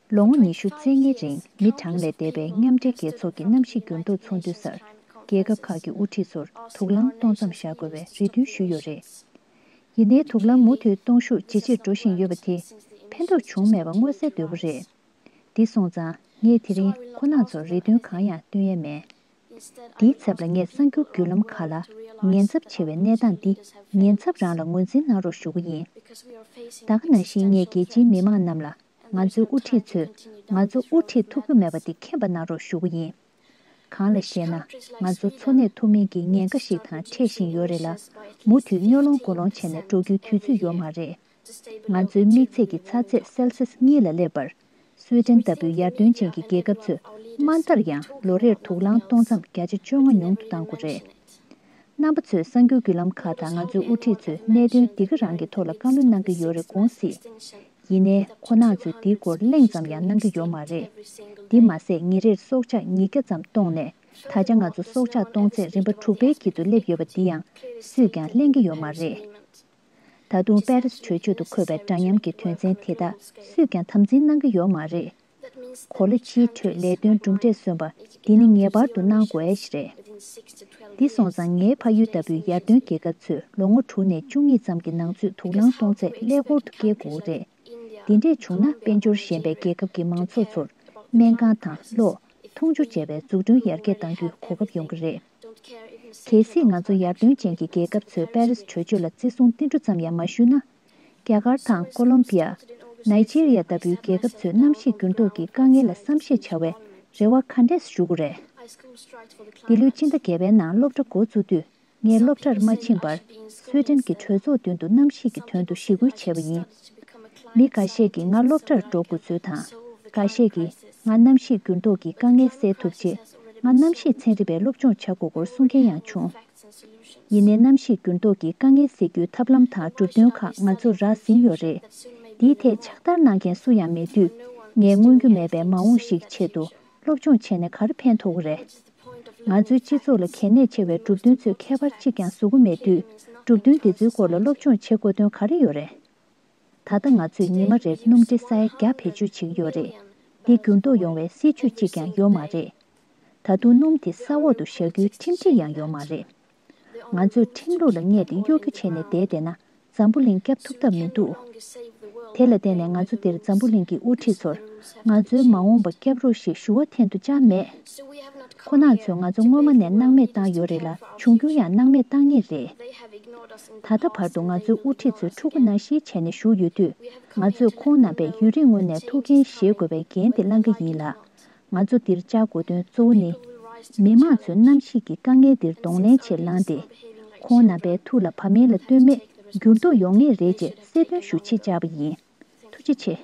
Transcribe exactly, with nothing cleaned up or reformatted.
ལོ་ངོ་ཉི་ཤུ་རྩ་ལྔའི་རིང་མི་གྲངས་ལས་འདས་པའི་མཉམ་འབྲེལ་རྒྱལ་ཚོགས་ཀྱི་གནམ་གཤིས་འགྱུར་ལྡོག་ཚོགས་འདུའི་སར། རྒྱལ་ཁབ་ཁག་གི་དབུ་ཁྲིད་ཚོར་དུག་རླངས་གཏོང་མཚམས་བཞག་དགོས་པའི་རེ་འདུན་ཞུས་ཡོད་རེད། ཡིན་ནའི་དུག་རླངས་མུ་མཐུད་གཏོང་ཤུགས་ཇེ་ཆེར་འགྲོ་བཞིན་ཡོད་པ་དེས་ཕན་ཐོགས་བྱུང་མེད་པ་མངོན་གསལ་དོད་པོ་རེད། འདི་སོང་ཙང་ངས་དེ་རིང་ཁོ་རང་ཚོར་རེ་འདུན་གང་ཡང་བཏོན་ཡས་མེད། དེའི་ཚབ་ལ་ངས་གསར་འགྱུར་བརྒྱུད་ལམ་ཁག་ལ་ཉེན་ཚབས་ཆེ་བའི་གནས་སྟངས་འདི་ཉེན་ཚབས་རང་ལ་ངོས་འཛིན་གནང་རོགས་ཞུ་གི་ཡིན། ད་ག་ནང་བཞིན་ངས་རྒྱལ་སྤྱིའི་མི་མང་རྣམས་ལ་ང་ཚོའི་དབུ་ཁྲིད་ཚོས་ང་ཚོ་དབུ་ཁྲིད་ཐུབ་ཀྱི་མེད་པ་འདི་མཁྱེན་པ་གནང་རོགས་ཞུ་གི་ཡིན། གང་ལ་ཞེ་ན། ང་ཚོ་འཚོ་གནས་ཐུབ་མིན་གྱི་ཉེན་ཁ་ཞིག་དང་འཕྲད་བཞིན་ཡོད་རེད་ལ། མུ་མཐུད་སྨྱོ་ལོང་མགོ་ལོང་བྱས་ནས་འགྲོ་རྒྱུའི་དུས་ཚོད་ཡོད་མ་རེད། ང་ཚོའི་དམིགས་ཚད་ཀྱི་ཚ་ཚད་སེལ་སིས་གཉིས་ལ་སླེབས་པར། སུའེ་ཏེན་ལྟ་བུའི་ཡར་ཐོན་ཅན་གྱི་རྒྱལ་ཁབ་ཚོས་དམའ་མཐར་ཡང་ལོ་རེར་དུག་རླངས་གཏོང་མཚམས་བརྒྱ་ཆ་བཅོ་ལྔ་ཉུང་དུ་གཏང་དགོས་རེད། རྣམ་པ་ཚོས་གསར་འགྱུར་བརྒྱུད་ལམ་ཁག་དང་ང་ཚོའི་དབུ་ཁྲིད་ཚོས་གནད་དོན་འདི་ག་རང་གི་ཐོག་ལ་བཀའ་མོལ་གནང་གི་ཡོད་རེད་དགོངས་སྲིད། ཡིན་ནའི་ཁོ་རང་ཚོས་འདིའི་སྐོར་གླེང་ཙམ་ཡང་གནང་གི་ཡོད་མ་རེད། འདི་མ་ཟད་ཉིན་རེར་སྲོག་ཆགས་ཉིས་བརྒྱ་ཙམ་གཏོང་ནས་ད་ཆ་ང་ཚོ་སྲོག་ཆགས་གཏོང་ཚད་རིམ་པ་དྲུག་པའི་དཀྱིལ་དུ་སླེབས་ཡོད་པ་འདི་ཡང་སུས་ཀྱང་གླེང་གི་ཡོད་མ་རེད། ད་དུང་པེ་རིས་གྲོས་ཆོད་དུ་འཁོད་པའི་འདྲ་མཉམ་གྱི་དོན་ཚན་དེ་དག་སུས་ཀྱང་དམ་འཛིན་གནང་གི་ཡོད་མ་རེད། གོ་ལ་སྤྱིའི་ཁྲོད་ལས་དོན་གྲུབ་འབྲས་སོན་པ་འདི་ནི་ངེས་པར་དུ་གནང་དགོས་ཡས་ཞིག་རེད། འདི་སོང་ཙང་ངའི་ཕ་ཡུལ་ལྟ་བུའི་ཡར་ཐོན་རྒྱལ་ཁབ་ཚོས་ལོ་ངོ་དྲུག་ནས་བཅུ་གཉིས་ཙམ་གྱི་ནང་ཚུད་དུག་རླངས་གཏོང་ཚད་ཀླད་ཀོར་དུ་བསྐྱེད་དགོས་རེད། འདི་འདྲས་བྱུང་ན་དཔལ་འབྱོར་ཞན་པའི་རྒྱལ་ཁབ་ཀྱི་མང་ཚོགས་ཚོར་སྨན་ཁང་དང་གློག་འཐུང་ཆུ་བཅས་པའི་འཛུགས་སྐྲུན་ཡར་རྒྱས་གཏང་རྒྱུའི་གོ་སྐབས་ཡོང་གི་རེད། གལ་སྲིད་ང་ཚོ་ཡར་ཐོན་ཅན་གྱི་རྒྱལ་ཁབ་ཚོས་པེ་རིས་གྲོས་ཆོད་ལ་བརྩི་སྲུང་ཏིལ་འབྲུ་ཙམ་ཡང་མ་ཞུས་ན། རྒྱ་གར་དང་ཀོ་ལོམ་བི་ཡ། ནཱི་ཇི་རི་ཡ་ལྟ་བུའི་རྒྱལ་ཁབ་ཚོས་གནམ་གཤིས་འགྱུར་ལྡོག་གི་དཀའ་ངལ་ལ་བསམ་ཤེས་བྱ་བའི་རེ་བ་ག་འདྲས་ཞུ་དགོས་རེད། འདི་ལོའི་སྤྱི་ཟླ་བརྒྱད་པའི་ནང་སློབ་གྲྭ་འགོ་བཙུགས་དུས། ངས་སློབ་གྲྭར་མ་ཕྱིན་པར། སུའེ་ཏེན་གྱི་གྲོས་ཚོགས་མདུན་དུ་གནམ་གཤིས་ཀྱི་དོན་དུ་ཞི་རྒོལ་བྱས་པ་ཡིན། མི་འགའ་ཤས་ཀྱིས་ང་སློབ་གྲྭར་འགྲོ་དགོས་ཚུལ་དང་། འགའ་ཤས་ཀྱིས་ང་གནམ་གཤིས་འགྱུར་ལྡོག་གི་དཀའ་ངལ་སེལ་ཐུབ་ཆེད། ང་གནམ་གཤིས་ཚན་རིག་པའི་སློབ་སྦྱོང་བྱ་དགོས་སྐོར་གསུང་མཁན་ཡང་བྱུང་། ཡིན་ནའི་གནམ་གཤིས་འགྱུར་ལྡོག་གི་དཀའ་ངལ་སེལ་རྒྱུའི་ཐབས་ལམ་དང་གྲུབ་དོན་ཁག་ང་ཚོར་རག་ཟིན་ཡོད་རེད། འདིའི་ཐད་ཕྱག་བསྟར་གནང་མཁན་སུ་ཡང་མེད་དུས། ངས་མངོན་རྒྱུ་མེད་པའི་མ་འོངས་ཤིག་ཆེད་དུ་སློབ་སྦྱོང་བྱས་ནས་ག་རེ་ཕན་ཐོགས་ཀྱི་རེད། ང་ཚོའི་སྤྱི་ཚོགས་ལ་གལ་གནད་ཆེ་བའི་གྲུབ་དོན་ཚོས་ཁྱད་པར་གཅིག་ཀྱང་བཟོ་གི་མེད་དུས། གྲུབ་དོན་འདི་ཚོའི་སྐོར་ལ་སློབ་སྦྱོང་བྱེད་དགོས་དོན་ག་རེ་ཡོད་རེད། ད་ལྟ་ང་ཚོས་ཉི་མ་རེར་སྣུམ་འདྲེ་ས་ཡ་བརྒྱ་བེད་སྤྱོད་བྱེད་ཀྱི་ཡོད་རེད། འདི་འགྱུར་ལྡོག་ཡོང་བའི་སྲིད་ཇུས་གཅིག་ཀྱང་ཡོད་མ་རེད། ད་དུང་སྣུམ་དེ་ས་འོག་ཏུ་བཞག་རྒྱུའི་ཁྲིམས་སྒྲིག་ཡང་ཡོད་མ་རེད། ང་ཚོས་ཁྲིམས་ལུགས་ལ་བསྙད་དེ་གཡོ་སྒྱུ་བྱས་ནས་བསྡད་བསྡད་ན། འཛམ་བུ་གླིང་སྐྱབས་ཐུབ་ཐབས་མི་འདུག་དེ་ལ་བརྟེན་ནས་ང་ཚོ་འདིར་འཛམ་བུ་གླིང་གི་དབུ་ཁྲིད་ཚོར་ང་ཚོའི་མ་འོངས་པ་སྐྱབས་རོགས་ཞེས་ཞུ་བ་འཐེན་དུ་བཅར་མེད། ཁོ་རང་ཚོས་ང་ཚོ་སྔོན་མ་ནས་སྣང་མེད་བཏང་ཡོད་རེད་ལ། འབྱུང་འགྱུར་ཡང་སྣང་མེད་བཏང་ངེས་རེད། ད་ལྟ་བར་དུ་ང་ཚོའི་དབུ་ཁྲིད་ཚོས་ཕྲུ་གུ་ནང་བཞིན་བྱས་ནས་བཞུགས་ཡོད་དུས། ང་ཚོས་ཁོང་རྣམ་པས་ཡུན་རིང་སྔོན་ནས་ཐུགས་འགན་བཞེས་དགོས་པའི་འགན་དེ་བླང་གི་ཡིན་ལ། ང་ཚོ་འདིར་བཅར་དགོས་དོན་གཙོ་བོ་ནི། མི་མང་ཚོས་གནམ་གཤིས་ཀྱི་དཀའ་ངལ་འདིར་གདོང་ལེན་ཆེད་ལངས་ཏེ། ཁོང་རྣམ་པའི་ཐུགས་ལ་བབ་མིན་ལ་ལྟོས་མེད་འགྱུར་ལྡོག་ཡོང་ངེས་རེད་ཅེས་གསལ་སྟོན་ཞུ་ཆེད་བཅར་བ་ཡིན། ཐུགས་རྗེ་ཆེ།